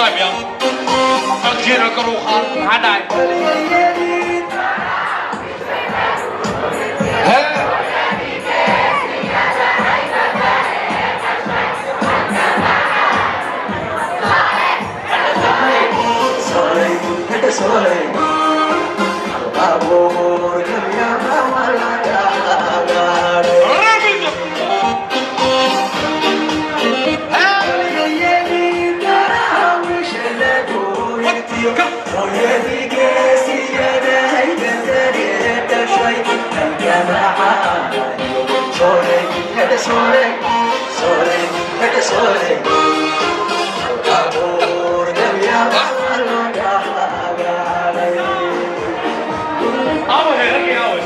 Time ya. Codkiina kor u qaad. Maxaa dhacay? Hee. Aaway raggii, aaway?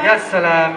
Ya salaam.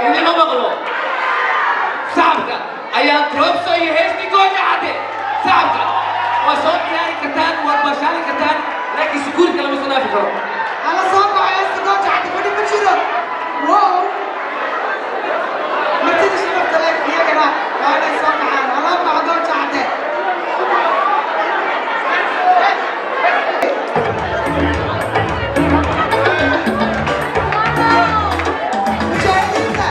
Idinma maqlo sacabka ayaan Troobso iyo heesti Gooja Cadde. Sacabka waa soo ciyaari kartaan, waad bashaali kartaan, laakiin sukuurka lama soo dhaafi karo. Hala soo kaco, heesta Gooja Cadde, fadhi ma jiro. Wow, martida sharafta leh iyagana waa inay soo kacaan. Hala kaco Gooja Cadde. Mujaahidiinta.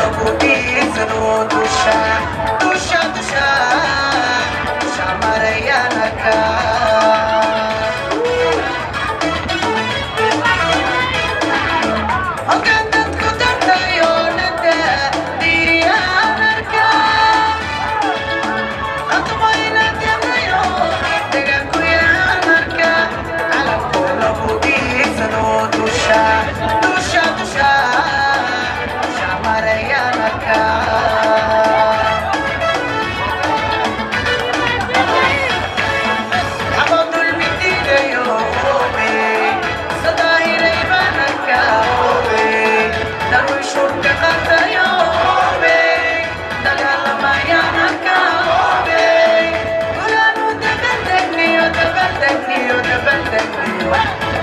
Lagu dhiirsado dusha, dusha, dusha, dusha marayanaka. Halkan dadku dartayo nada diiriyaan arkaa.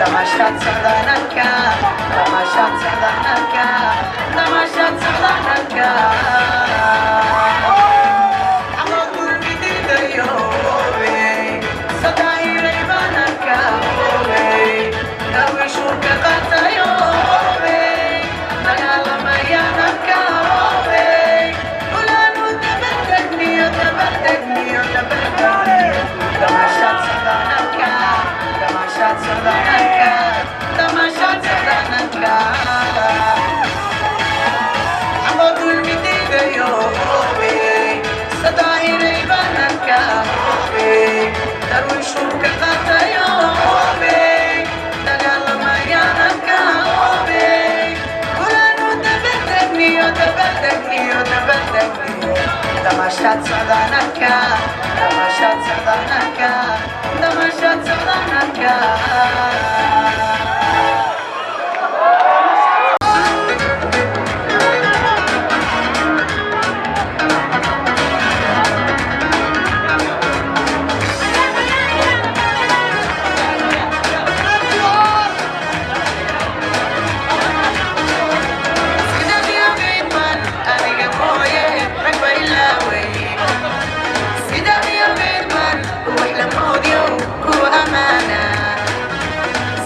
تماشات سعدانك، تماشات سعدانك، تماشات سعدانك. تماشات سعدانك، تماشات سعدانك، تماشات سعدانك.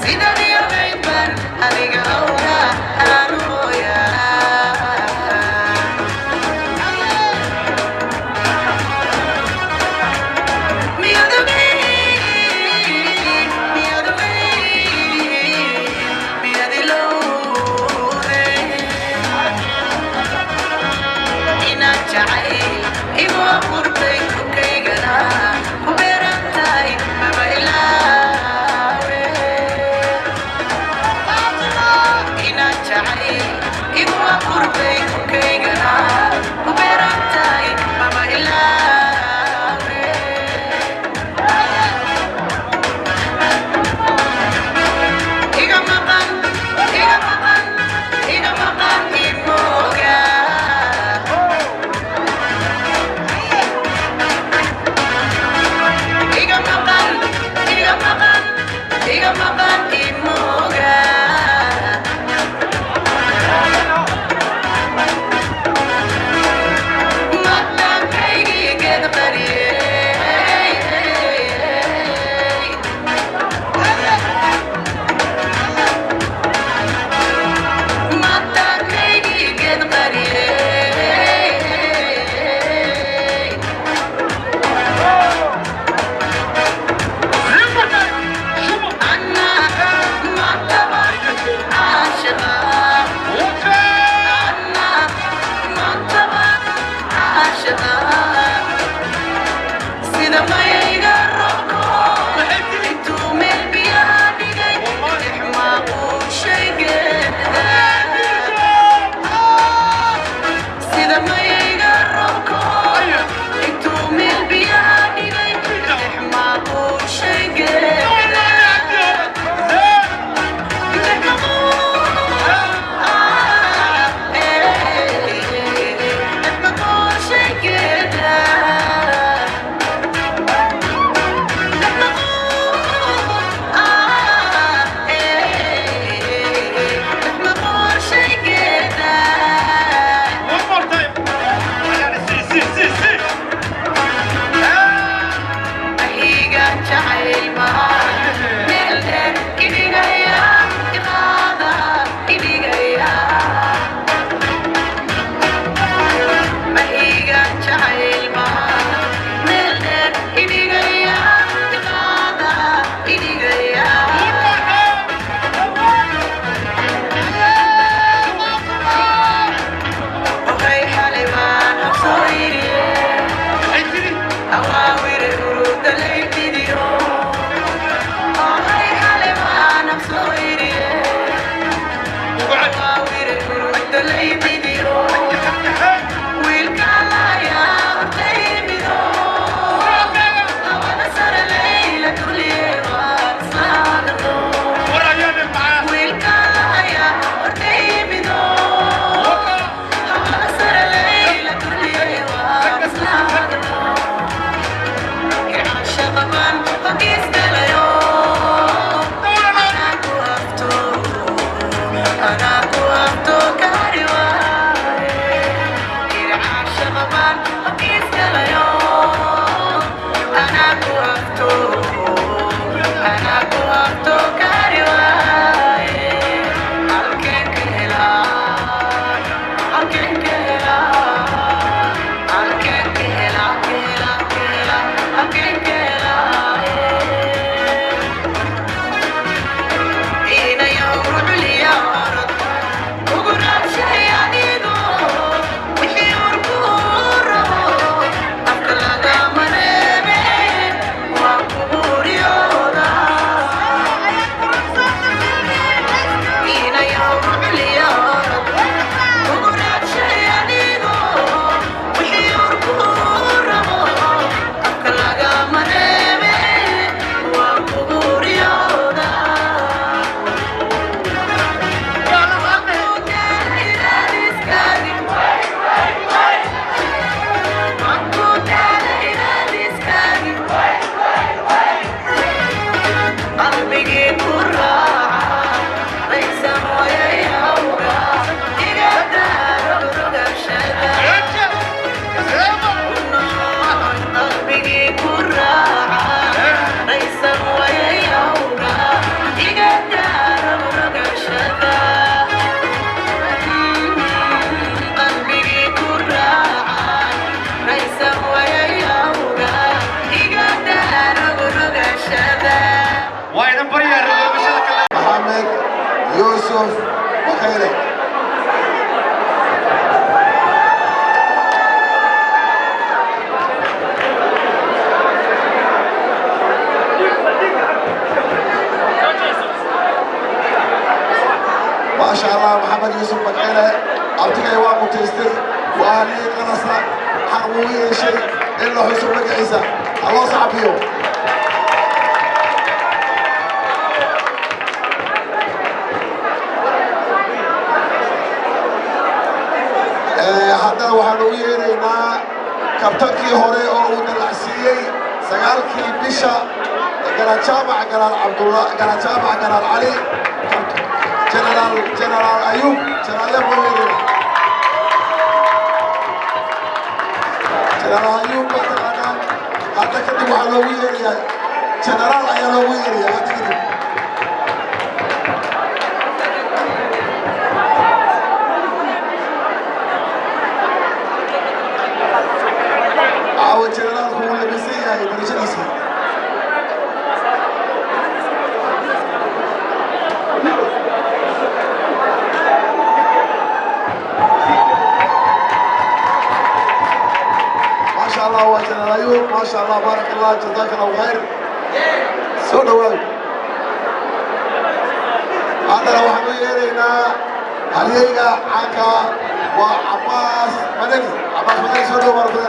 Sida Mohamed Yusuf Bakhayle. Maasha Allah, Maxamed Yuusuf Bakhayle abtigay waa mutaystay, waa haliyey qalasa, xaq buu u yeeshay in la xuso magaciisa. Ha loo sacbiyo. Haddana waxaanu u yeeraynaa kabtankii hore oo uu dalacsiiyey 9-kii bisha, Garaad Jaamac, Garaad Cabdulla, Garaad Jaamac, Garaad Cali, Jenaraal Ayuub. Jenaraal Ayuub baan u yeeraynaa. Jenaraal Ayuub baa taqaanaan. Hadda kadib waxaa loogu yeerayaa jenaraal ayaa loogu yeerayaa hadda kadib. Caawa jenaraalku wuu labisan yahay darajadiisii. ما شاء الله وجنرال أيوب، ما شاء الله، بارك الله، جزاك الله خير. Soo dhawaad. Haddana waxaanu yeeraynaa halyeyga caanka, waa Cabaas Madani. Cabaas Madani, soo dhow baan ku.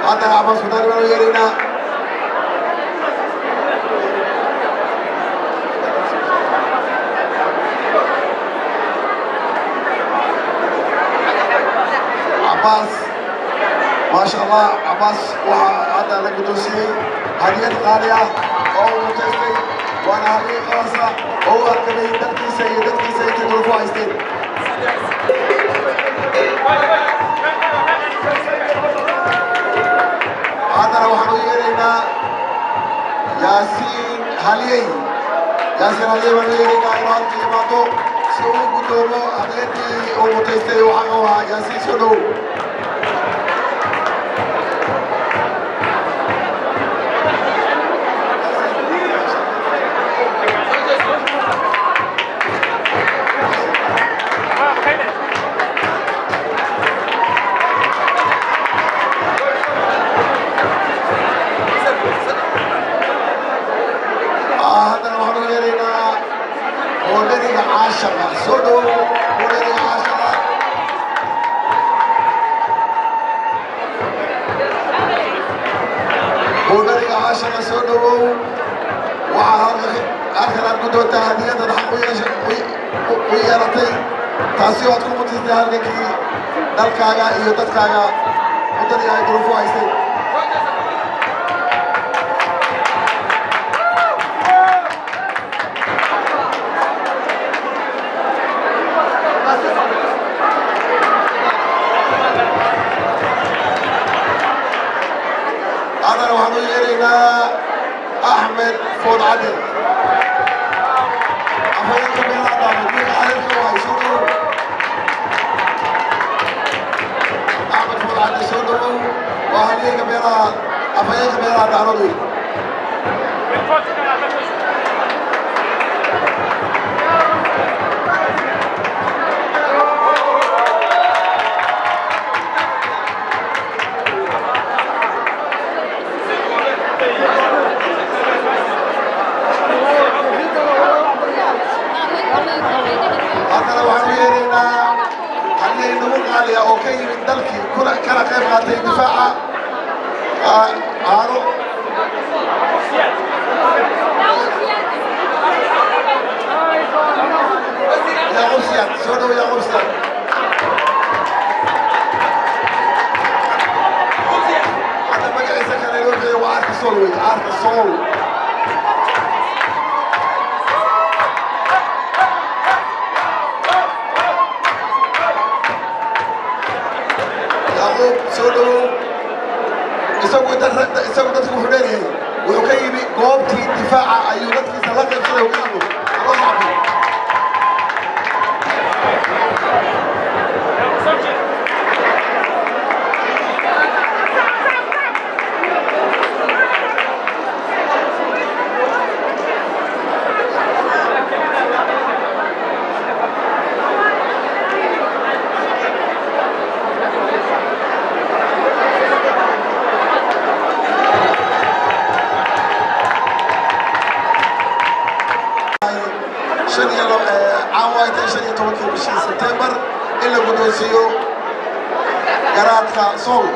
Haddana Cabaas Madani baanu yeeraynaa. Cabaas, maasha Allah, Cabaas waxaa hadda la guddoonsiiyey hadiyad qaali ah oo uu mutaystay, waana halyey qaasa oo u arkamay dalkiisa iyo dadkiisa intay dul ku haysteen. Haddana waxaanu yeeraynaa Yaasiin Halyey. Yaasiin Halyey baanu yeeraynaa inuu halka yimaado si uu u guddoomo hadiyadii uu mutaystay uu xaqa u ahaa. Yaasiin, soo dhowow. Caashaqa, soo dhowow. Waxaa halkan aad ku doontaa hadiyadaad xaq u yeelatay, taasi oo aad ku mutaystay halgankii dalkaaga iyo dadkaaga muddadii ay duruufo haystay. Haddana waxaan u yeeraynaa Axmed Food Cadde, afhayeenka beelaha Daarood, wiilka xariirka waay. Soo dhowow, Axmed Food Cadde, soo dhowow. Waa halyeyga beelaha, afhayeenka beelaha Daarood wey. Haddana waxaan u yeeraynaa halyey nagu qaaliya oo ka yimid dalkii kuna kana qayb qaatay difaaca Aaro Yaaqub Siyaad. Soo dhow, Yaaqub Siyaad. Hadda magaciisa kale loo bixiyo waa Aarka Sool wey, Aarka Sool. Yaquub, soo dhowow. Isagu dadku wuxuu dheeryahay, wuxuu ka yimi goobtii difaaca, ayuu dadkiisa la qaybsaday uu ka yimi. Aloo sacbiyo. Shan iyo caawa ay tahay 15-kii bishii Sebtembar in la guddoonsiiyo garaadka Sool.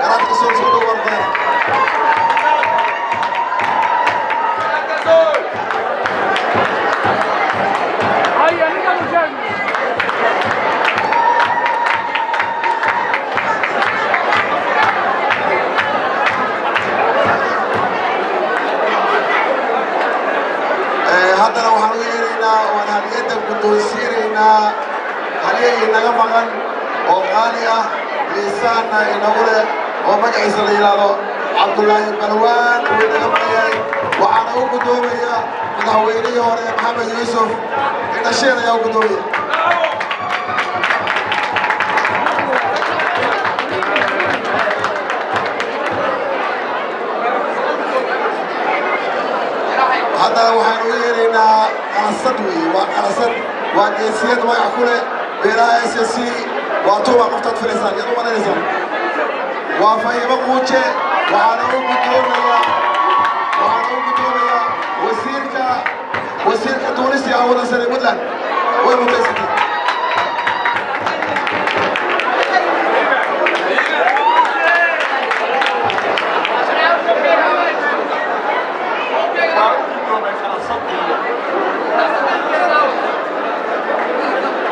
Garaadka Sool, soo dhow warbeena. هيا نقدر جاي. Haddana waxaan u yeeraynaa waan hadiyadda guddoonsiinaynaa halyey inaga maqan oo qaali ah, miisaanna inagu leh, oo magaciisa la yidhaahdo Cabdullaahi Balwaan. Wuu inaga maqan yahay. Waxaana u guddoomaya madaxweynihii hore Maxamed Yuusuf Indhasheer ayaa u guddoomaya. Haddana waxaan ugu yeeraynaa qalasad weeye, waa qalasad, waa geesiyad magac ku leh beelaha SSC. Waa tuuma qoftaad filaysaan, yaad u malanaysaan? Waa Fahimo Quuje. Waxaana u guddoomaya wasiirka duulista hawada sare Puntland. Way mutaysatay.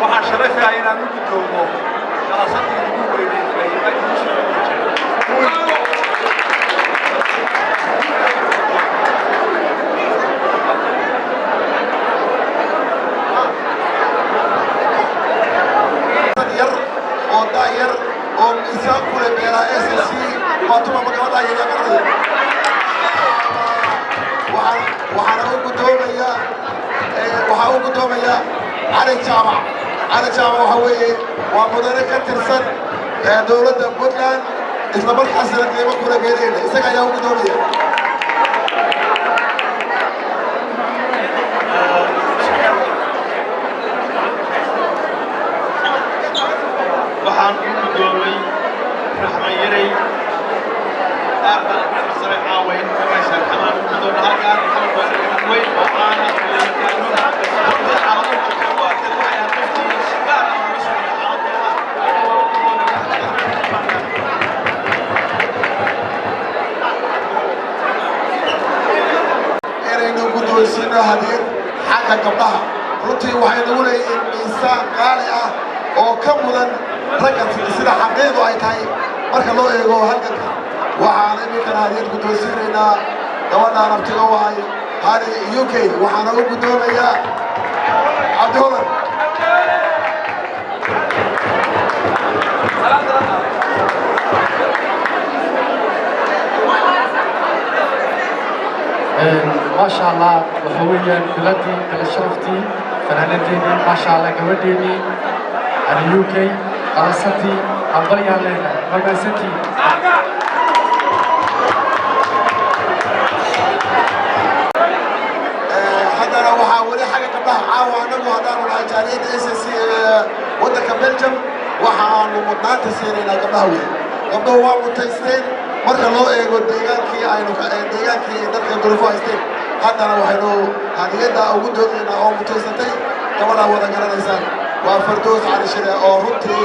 Waxaan sharafayaa inaan u guddoomo khalasadii ugu weyneyd, Fahima Yuusuf Muuje. Dad yar oo daa yar oo miisaan ku leh beelaha SSC waa tuma? Ma gabadhaa yar yaa garanaya? Waxaana u guddoomaya waxaa u guddoomaya Cali Jaamac. Cali Jaamac waxa weeye waa mudane ka tirsan dowladda Puntland, isla markaasina qiimo kule beeleyna. Isaga ayaa u guddoomaya. Waxaan u guddoomay Raxma Yarey. Aad baan ugu faraxsanay caawa in meeshaan xamaan u guddoomno halkaan. Maxamed waa nin weyn oo caan ah oo la yaqaano. Dad xaalado jirta u arkay waxay ahayd qofkii si gaar ah uga socday xaaladdeeda. guddoonsiino hadiyad xagga gabdhaha. Runtii waxay nagu leeyihiin miisaan qaali ah oo ka mudan ragga, sida xaqiiqdu ay tahay marka loo eego halganka. Waxaan iminkana hadiyad guddoonsiinaynaa gabadhaan abtiga wahay, Hani UK. Waxaana u guddoomayaa Cabdi Holan. Maasha Allah, waxa weeyaan biladii kala sharaftii fanaanadeedii, maasha Allah, gabadheedii Hani UK qalasantii. Hambalyaan leenahay, mamaasantii. Haddana waxaa weli xagga gabdhaha. Caawa annagu haddaanu nahay jaaliyadda SSC ee waddanka Belgium, waxaanu mudnaanta siinaynaa gabdhaha. Wey, gabdhuhu waa mutaysteen marka loo eego deegaankii aynu deegaankii dadka duruufo haysteen. Haddana waxaynu hadiyadda ugu doodaynaa oo mutaysatay gabadhaa wada garanaysaan, waa Fardoos Cali Shire, oo runtii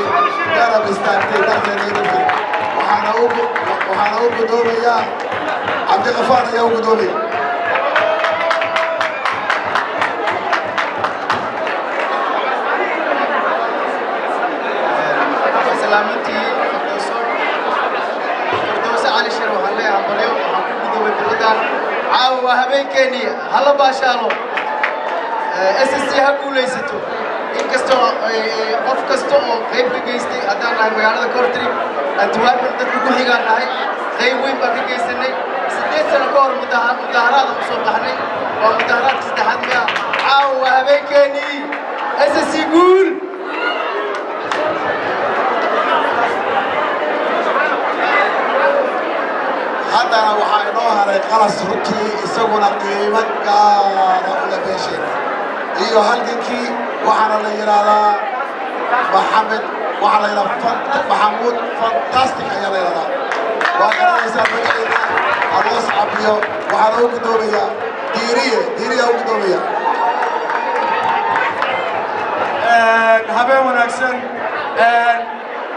garab istaagtay dalkeena iyo dalkeena. Waxaana u guddoomayaa Cabdiqafaar ayaa u guddoomaya. Salaamintii Firdowso, Firdowse Cali Shir, waxaan leeyahay hambalyo. Waxaan ku gudoobay biladan. Caawa waa habeenkeennii, hala baashaalo. SSC ha guulaysato. Inkastoo qof kasta oo qayb ka geystay, haddaan nahay magaalada Kortrijk, Antwerpen dadka ku xigaan nahay, qayb weyn baan ka geysanay. 8 sano ka hor mudaharaada u soo baxnay, waa mudaharaadka saddexaad miya. Caawa waa habeenkeennii. SSC guul! Haddana waxaa inoo haray Qalas, runtii isaguna qiimo gaara ula beesheena iyo halgankii. Waxaana la yidhaahdaa Maxamed, waxaa la yidhahdaa Maxamuud Fantastic ayaa la yidhahdaa. Waa garanaysaa magaciina, ha loo sacabiyo. Waxaana u guddoomayaa Diiriye. Diiriyaa u guddoomaya. Habeen wanaagsan.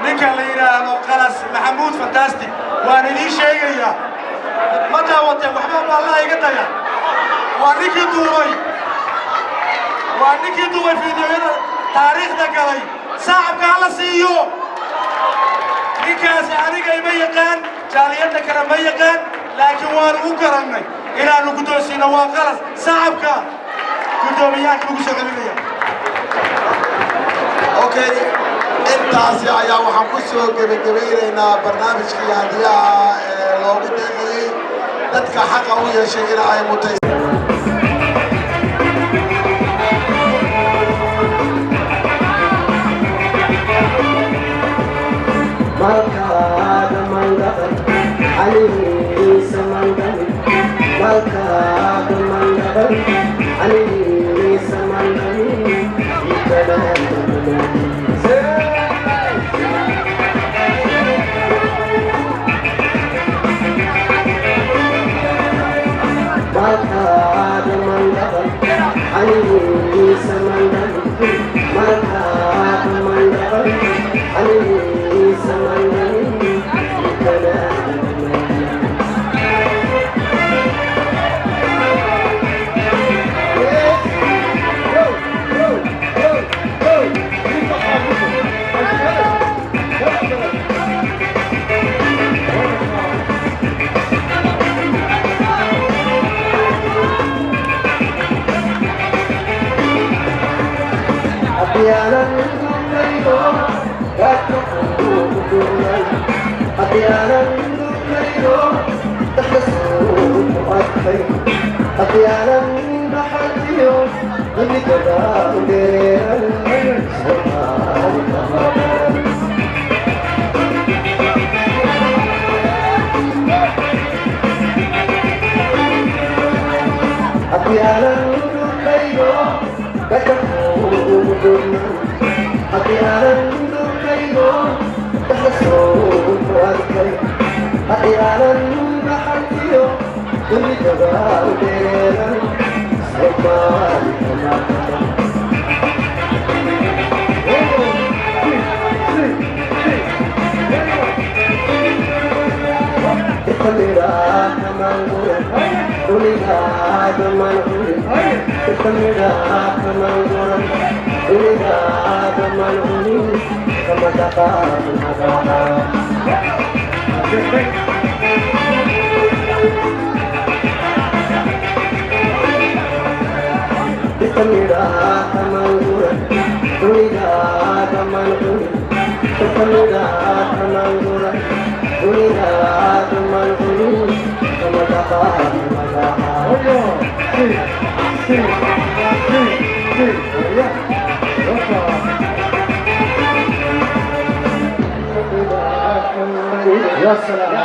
Ninka la yidhaahdo Qalas Maxamuud Fantastic waan idiin sheegayaa, ma daawateen? Waxba ma Allah iga daya. Waa ninkii duubay fiidiyoyada taariikhda galay. Sacabka hala siiyo ninkaasi. Aniga ima yaqaan, jaaliyadda kale ma yaqaan, laakiin waanu u garannay inaannu guddoonsiino. Waa Qalas. Sacabka guddoomiyaanka lagu soo celinaya. Okay, intaasi ayaa waxaan ku soo gebagabaynaynaa barnaamijkii hadiyaha ee loogu deeqayey dadka xaqa u yeeshay in ay mutay. Malkaada mandaqan calihiisa mandhamin, malkaada mandhaban calihiisa mandhamin. Malkaada mandhaban calihiisa mandhamin, malkaada mandhaban calihiisa mandhamin. يا سلام.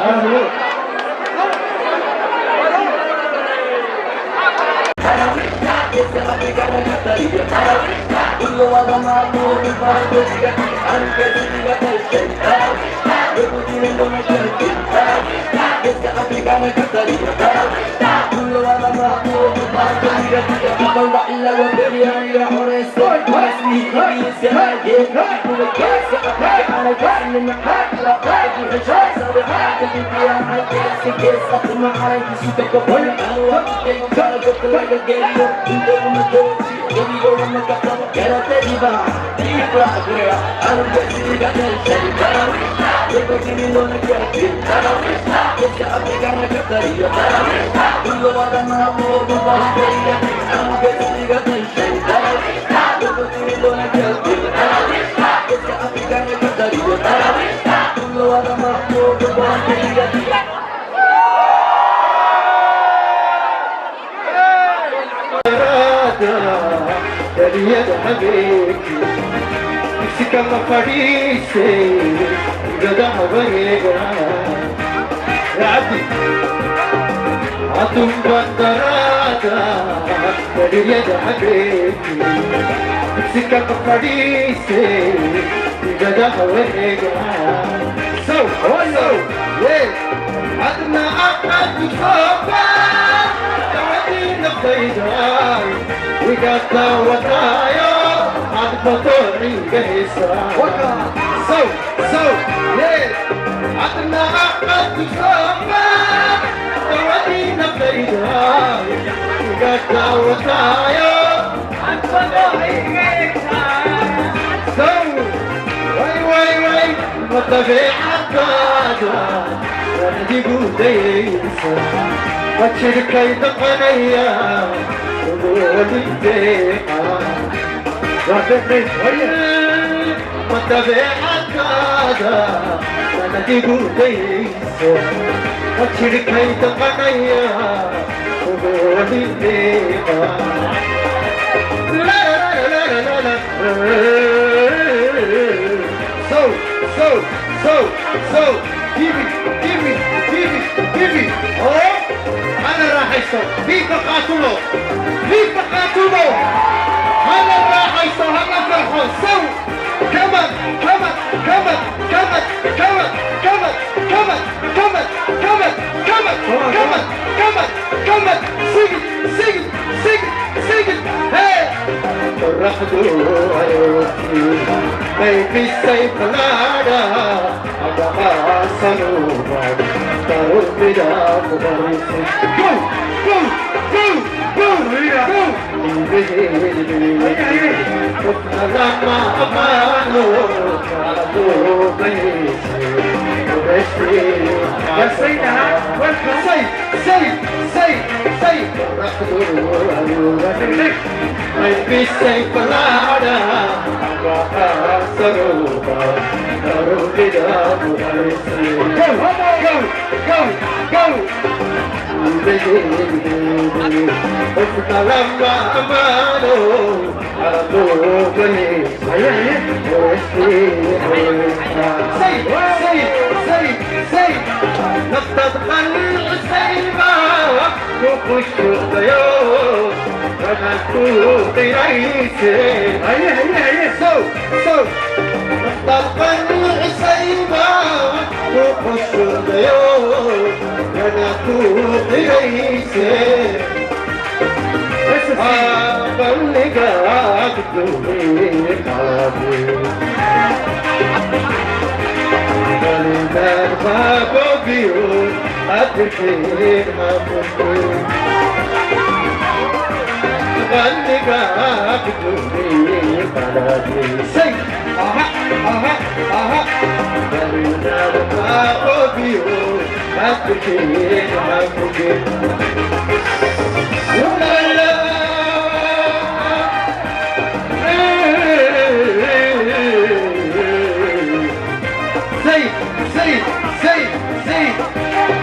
Say, aha, aha, aha. Say, say, say, say.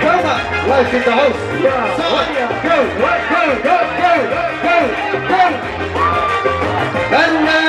Come on, life in the house. So, go, go, go, go, go, go. And now.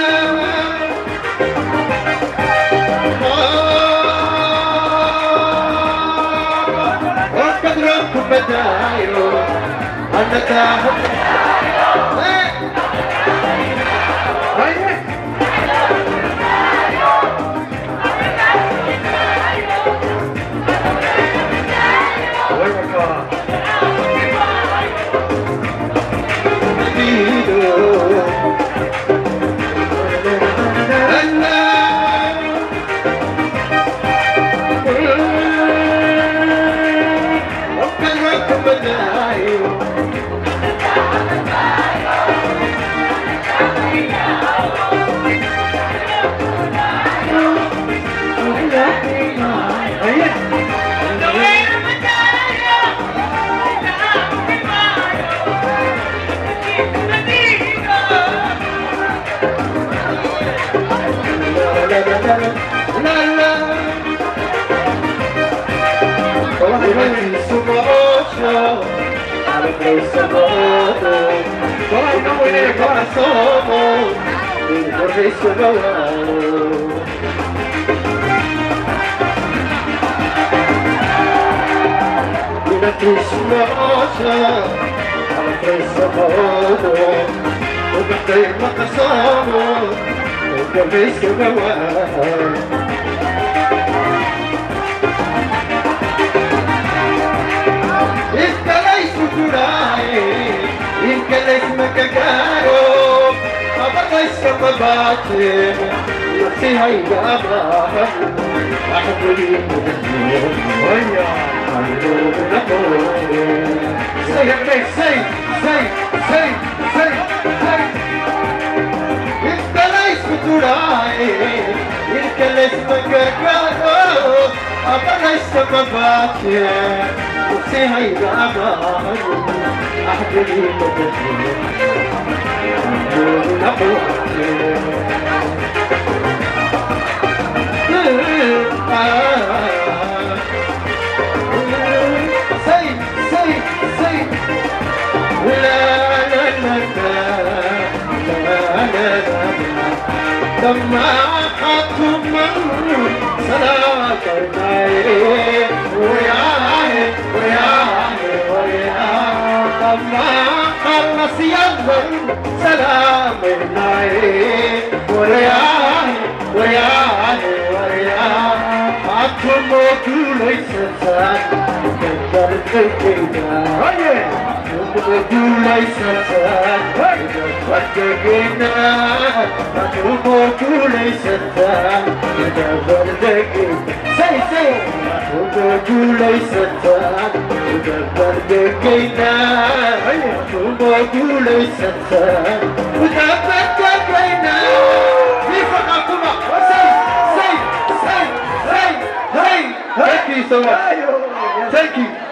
Thank you so much. Thank you.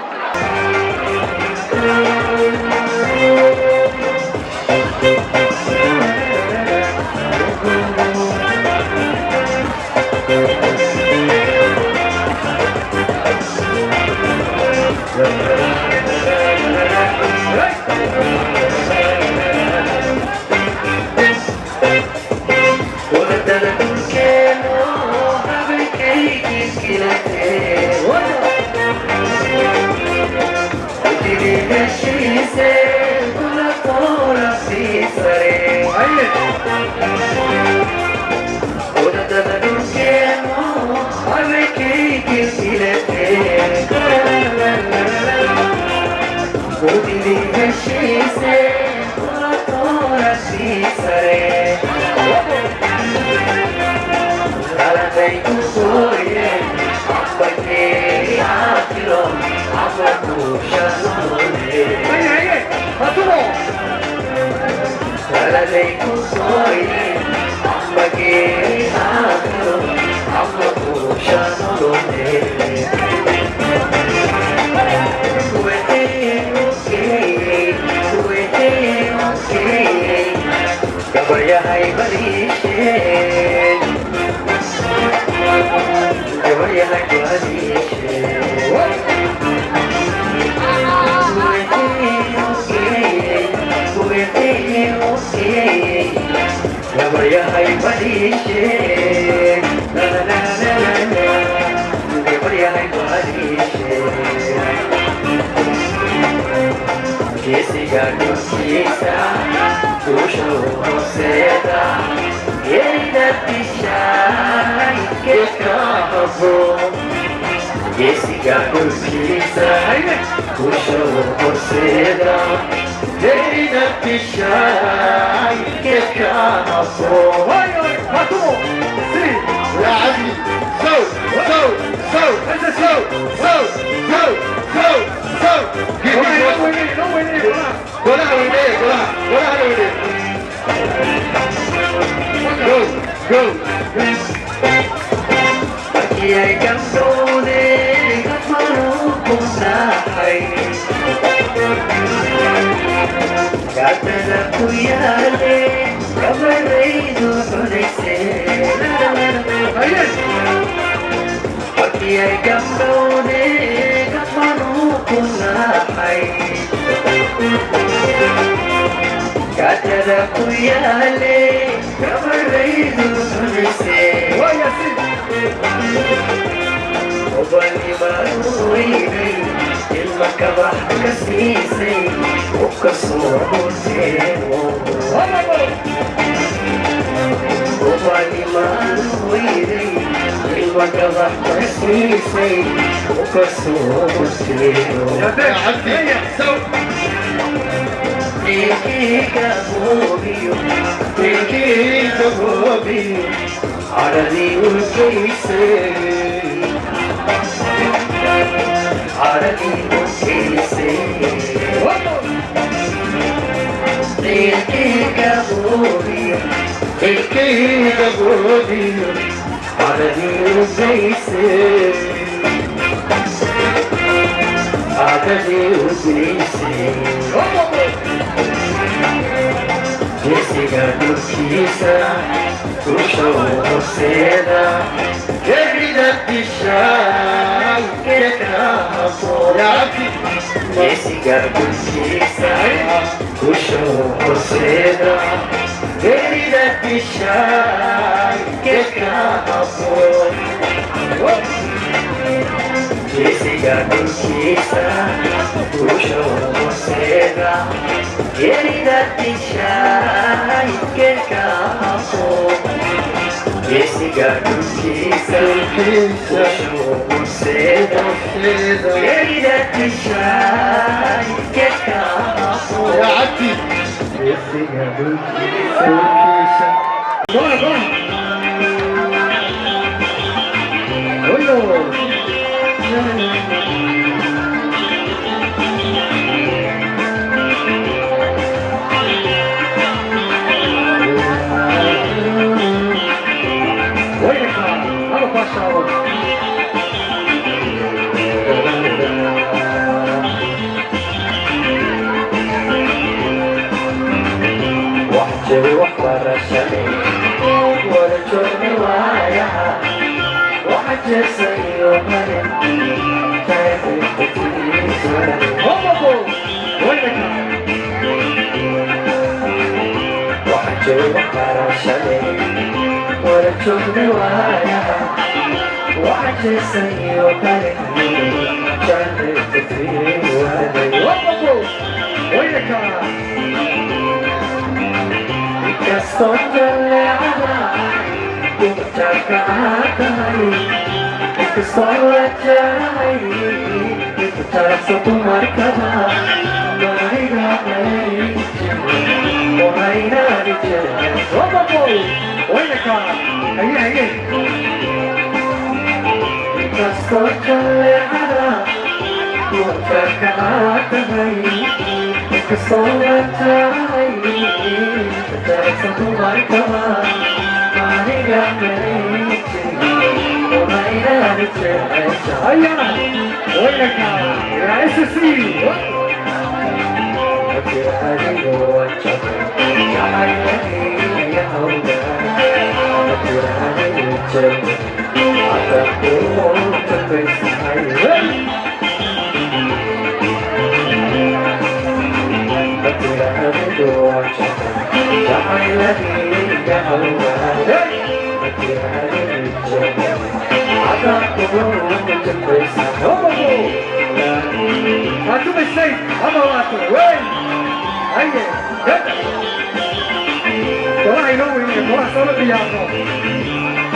هيا وينك يا SSC؟ هاتوا السيف اما واتوا وين هيا golaha inoo weynaya golaha soo la ciyaarno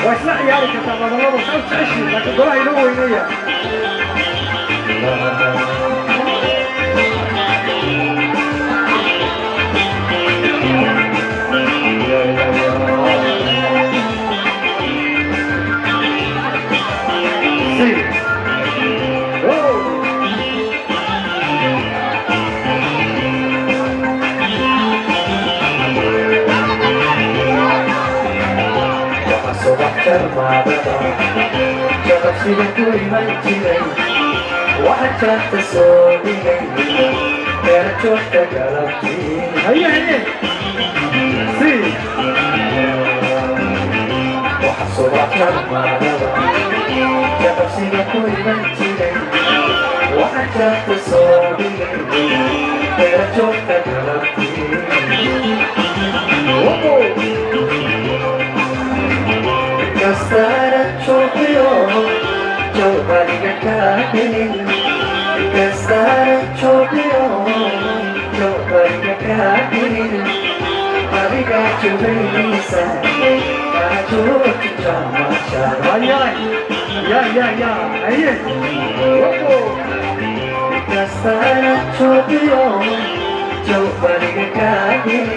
waa isla ciyaari kartaa madalada saa u jeceshiin laakiin golaha inoo weynaya. Sí. Oh. Jaqabsiga ku iman jiray waxaa jaanta soo dhigay beera joogta galabtii. Haye haye. Sí. Waxa subax jarmaadaba jaqabsiga ku iman jiray waxaa jaanta soo dhigay beera joogta galabtii. Kastara chopiyo jawbariga kaadin kastara chopiyo jawbariga kaadin adiga jubaysa kajooti jamasha. Ay ya ya ya haye. Kastara chopiyo jawbariga kaadin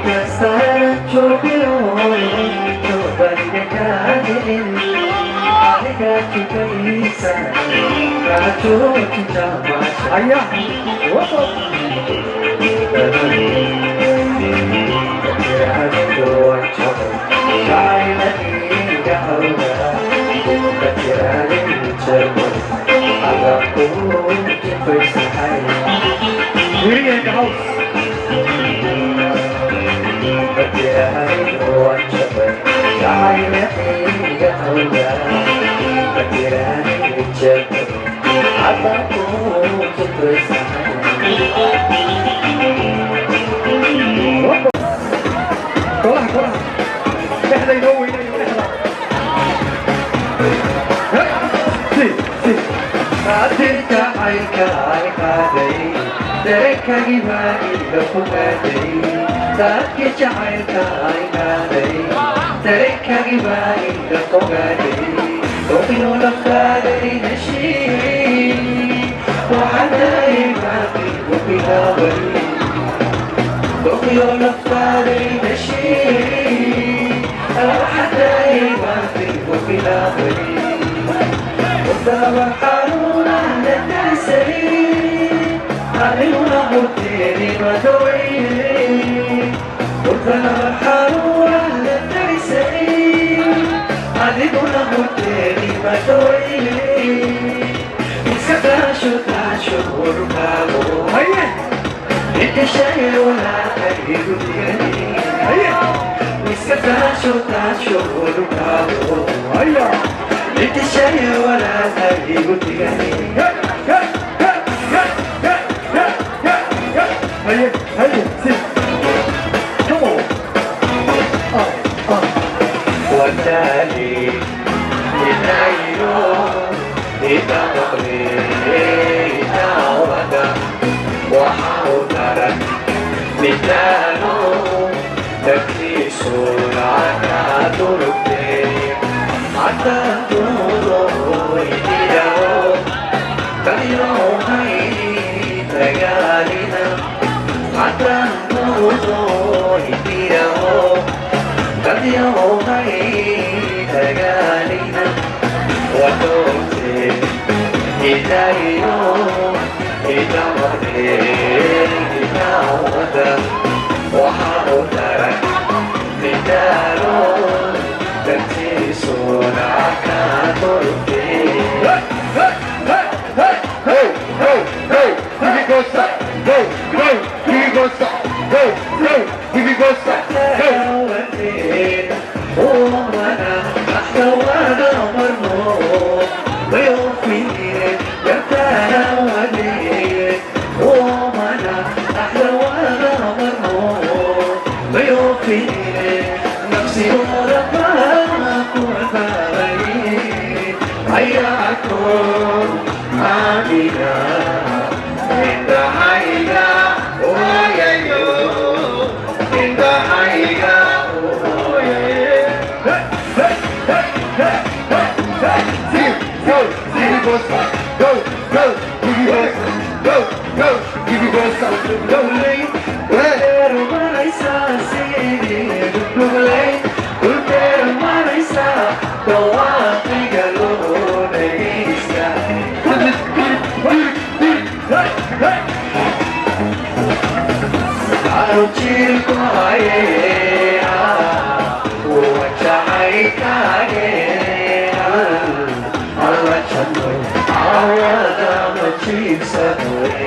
kastara chopiyo jawbariga kaadin adiga jubaysa kajooti jamasha. Haya. Wopo. Yuri in the house. Golaha golaha dhexda inoo weynayo dhexda. Si si. Qaadirka caynka ay qaaday dareenkagii baa iga fogaaday dadki jacaylka ay qaaday dareenkagii baa iga fogaaday doqino lafaaday heshii waxaanay baaqigu bilaabay doqyo lafaaday heshii waxaanay baaqigu bilaabay. Haye haye haya. Hey hey hey hey hey hey hey. Haye haye. Si. Come on. Ah ah. وتالي إليو إتمقلي إتعودا وحاودرك مثالو تكتيس على تركي حتى تنظر إليه فاليومين تجارنا حتى تنظر إليه فاليومين تجارنا وتوتي إليو إتمقلي إتعودا وحاودرك Give it go, go, give it go, go.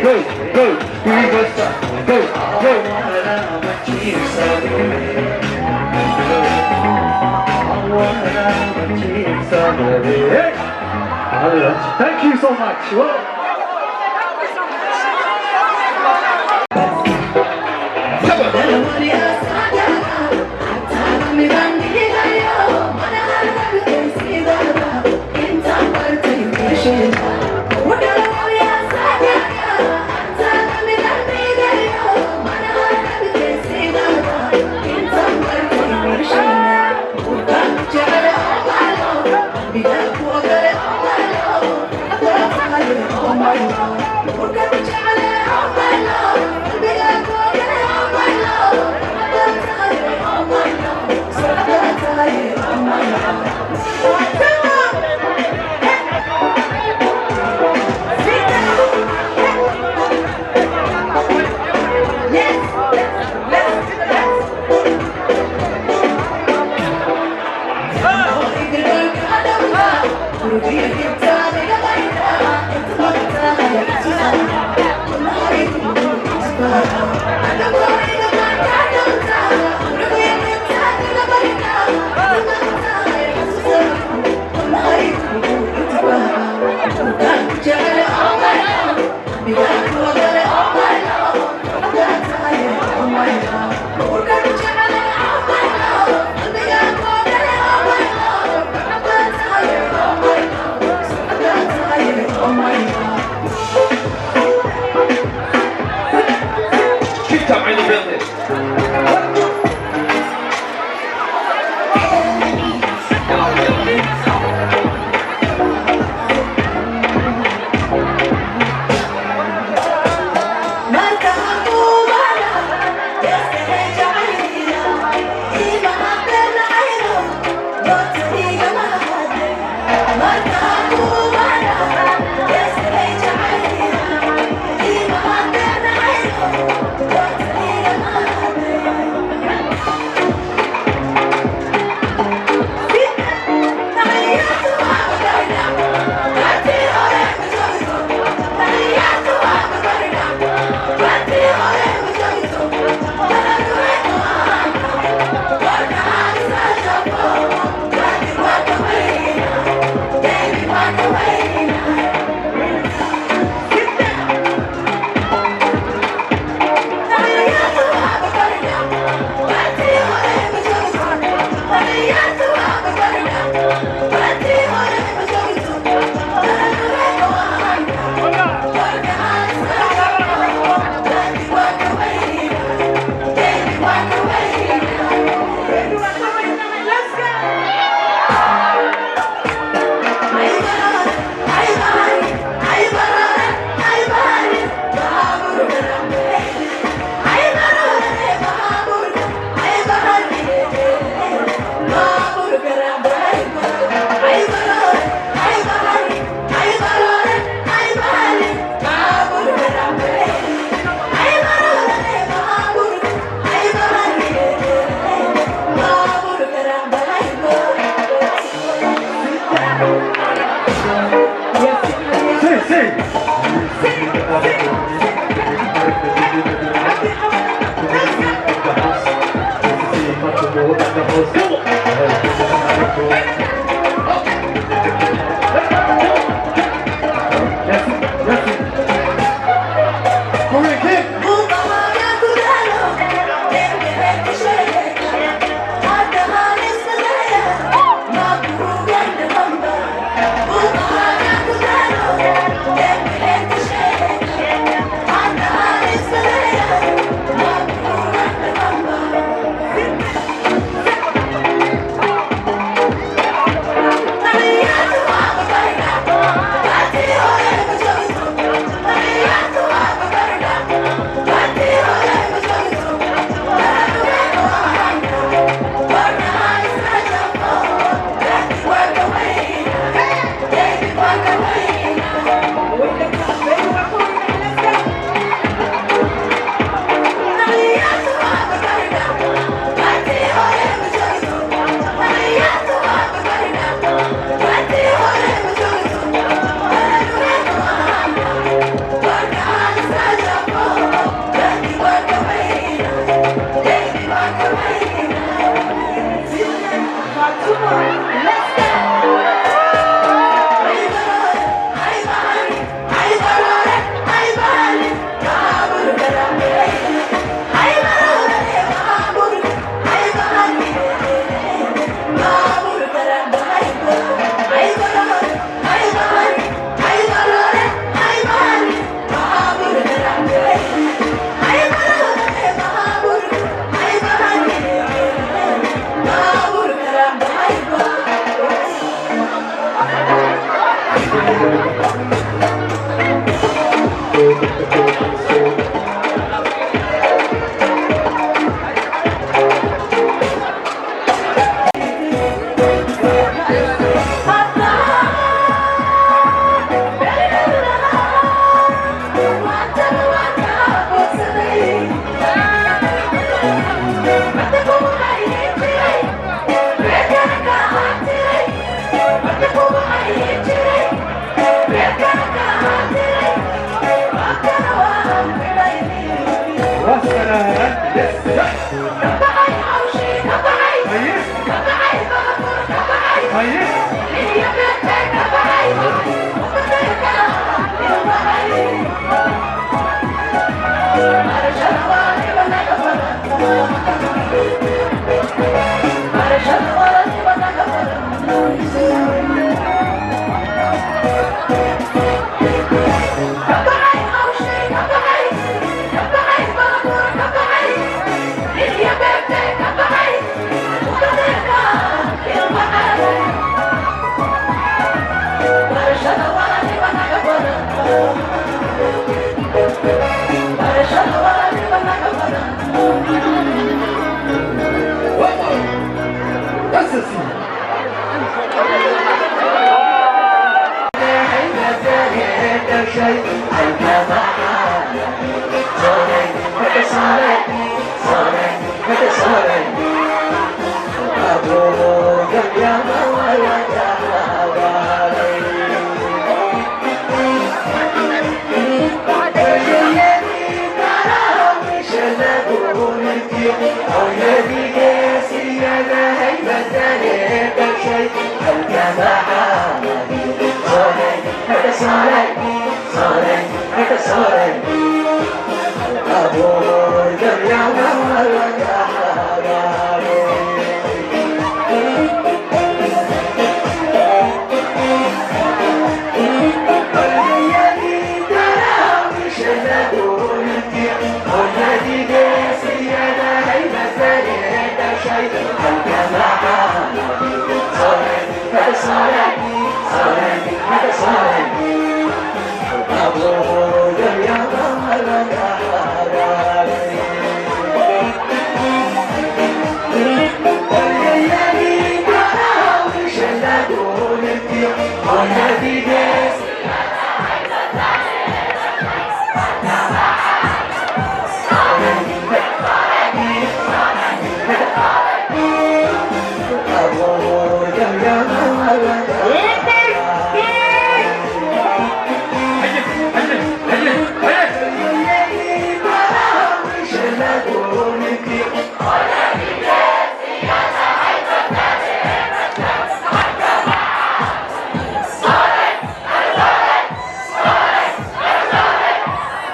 Go, go, go, go, go. Thank you so much. Well, Yes,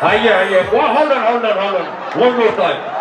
Haye. Well, hold on. One more time.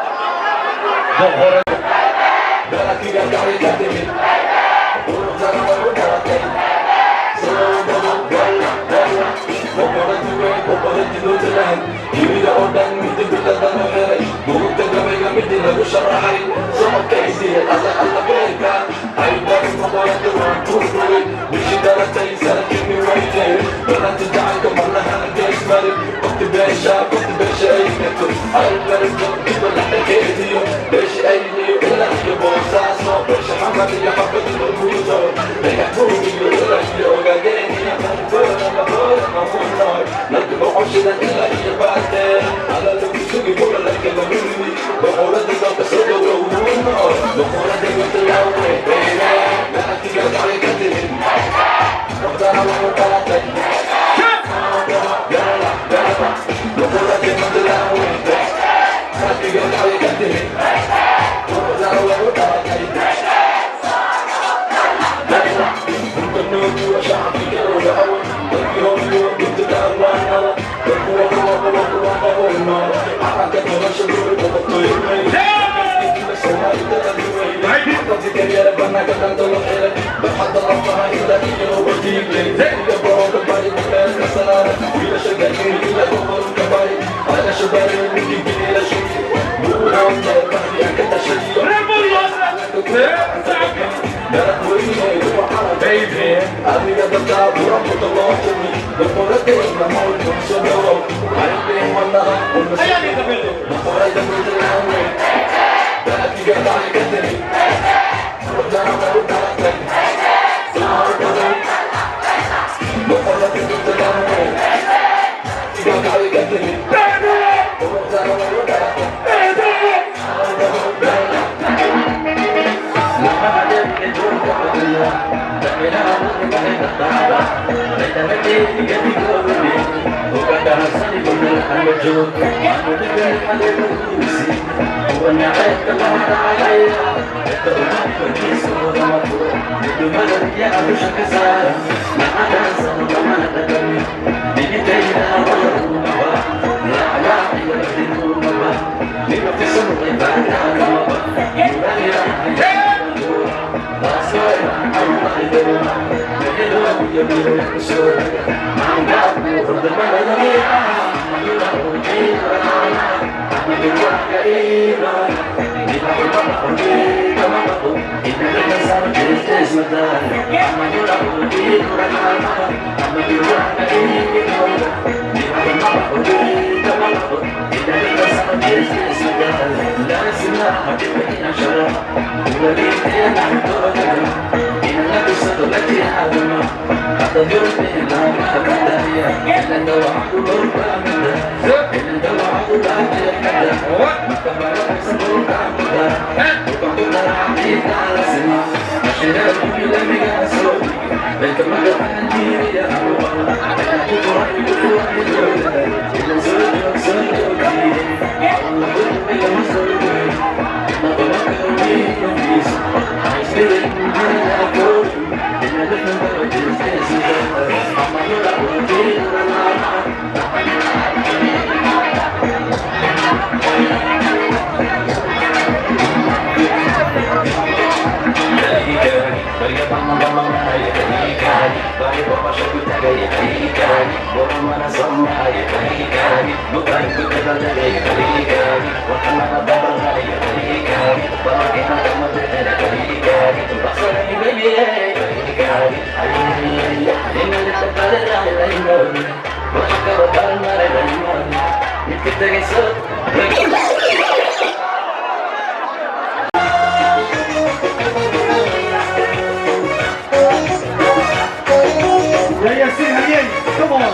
يا ياسين هيي come on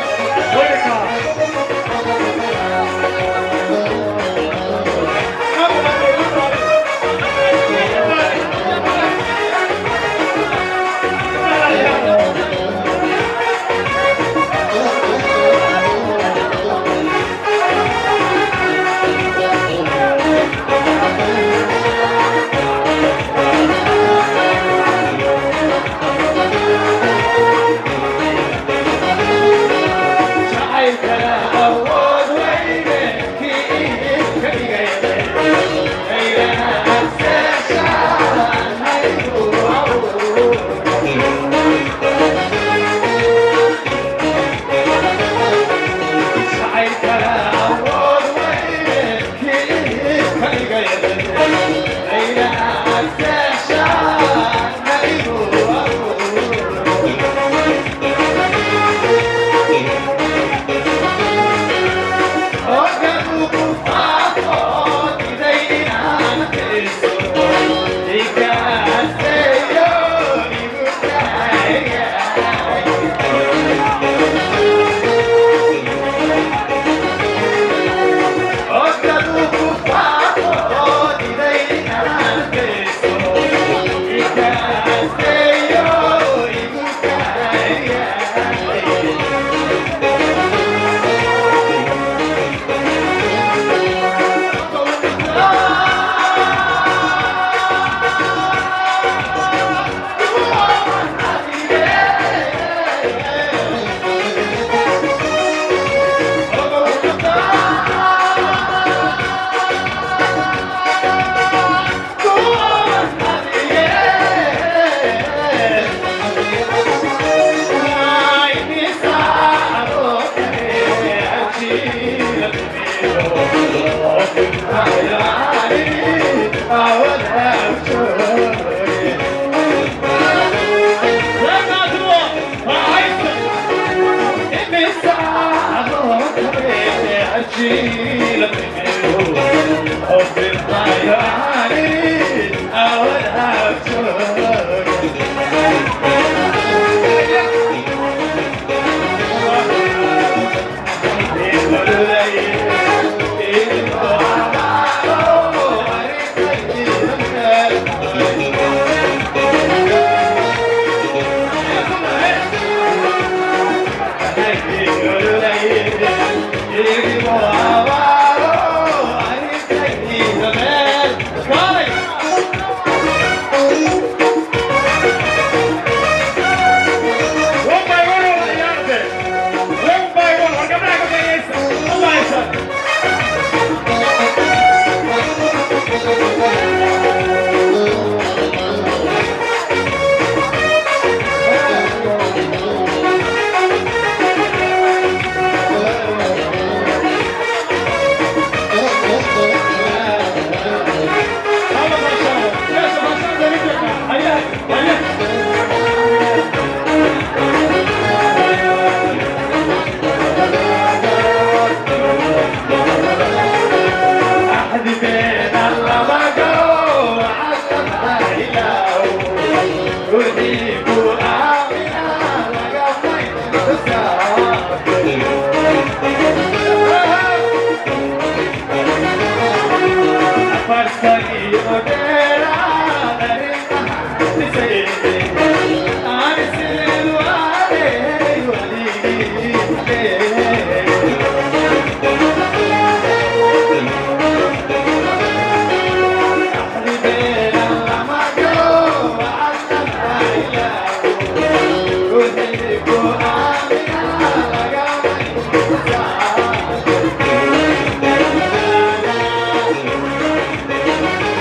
وينك؟ Thank you.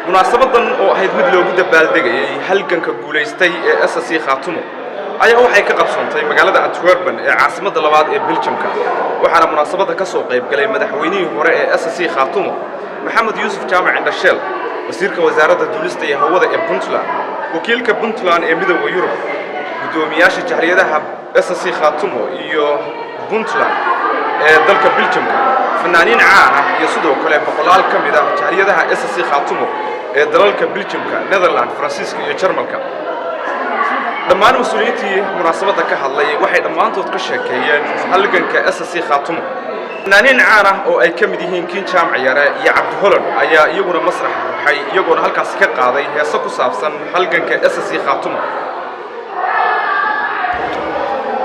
Munaasabadan oo ahayd mid loogu dabaaldegayay halganka guulaystay ee SSC Khaatumo ayaa waxay ka qabsoontay magaalada Antwerpen ee caasimadda labaad ee Belgiumka, waxaana munaasabadda ka soo qayb galay madaxweynihii hore ee SSC Khaatumo Maxamed Yuusuf Jaamac Indhasheel, wasiirka wasaaradda duulista iyo hawada ee Puntland, wakiilka Puntland ee Midowga Yurub, guddoomiyaasha jahriyadaha SSC Khaatumo iyo Puntland, ee dalka Biljamka, fanaaniin caan ah iyo sidoo kale boqolaal ka mid ah jaaliyadaha SSC Khaatumo ee dalalka Biljamka, Netherland, Faransiiska iyo Jarmalka. Dhammaan mas-uuliyiintii munaasabadda ka hadlay waxay dhammaantood ka sheekeeyeen halganka SSC Khaatumo. Fanaaniin caan ah oo ay ka mid yihiin Kiin Jaamac Yare iyo Cabdi Holan ayaa iyaguna masraxa ruxay, iyagoona halkaasi ka qaaday heeso ku saabsan halganka SSC Khaatumo.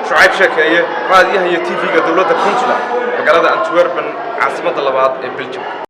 Shucayb Sheekeeye, raadiyaha iyo TV-ga dowladda Puntland, magaalada Antwerpen, caasimadda labaad ee Biljamka.